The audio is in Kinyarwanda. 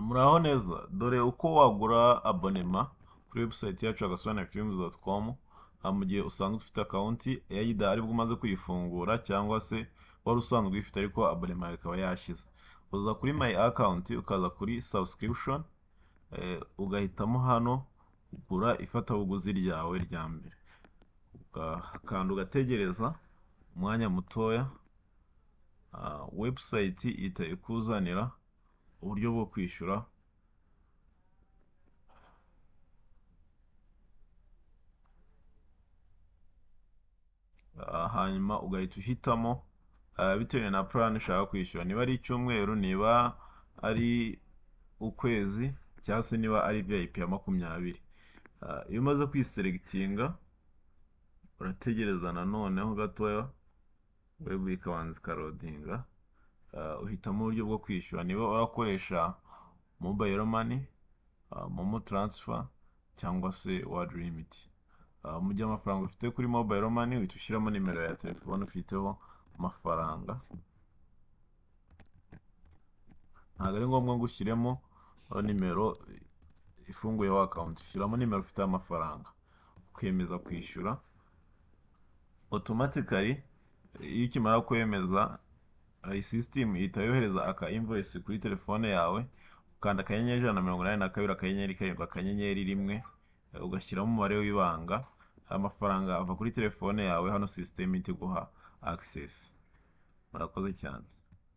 Muraho neza, dore uko wagura abonema kuri website yacu agasobanurafilms.com mu gihe usanzwe ufite account either aribwo umaze kuyifungura cyangwa se wari usanzwe uyifite ariko abonema yawe ikaba yashize. Uza kuri my account, ukaza kuri subscription, ugahitamo hano kugura ifatabuguzi ryawe rya mbere, ugakanda ugategereza umwanya mutoya, website ihita ikuzanira uburyo bwo kwishyura. Hanyuma ugahita uhitamo bitewe na plan ushaka kwishyura, niba ari icyumweru, niba ari ukwezi, cyangwa se niba ari VIP ya 20. Iyo umaze kwiselectinga, urategereza nanoneho gatoya, web ikabanza ikaloadinga. Uhitamo uburyo bwo kwishyura, niba urakoresha mobile money, MoMo transfer cyangwa se WorldRemit. Mu gihe amafaranga ufite kuri mobile money, uhita ushyiramo nimero ya telefone ufiteho amafaranga. Ntabwo ari ngombwa ngo ushyiremo nimero ifunguyeho account, ushyiramo nimero ufiteho amafaranga, ukemeza kwishyura. Automatically iyo ukimara kwemeza, iyi system ihita yohereza aka invoice kuri telefone yawe. Ukanda *182*7*1, ugashyiramo umubare w'ibanga, amafaranga ava kuri telefone yawe. Hano system ihita iguha access. Murakoze cyane.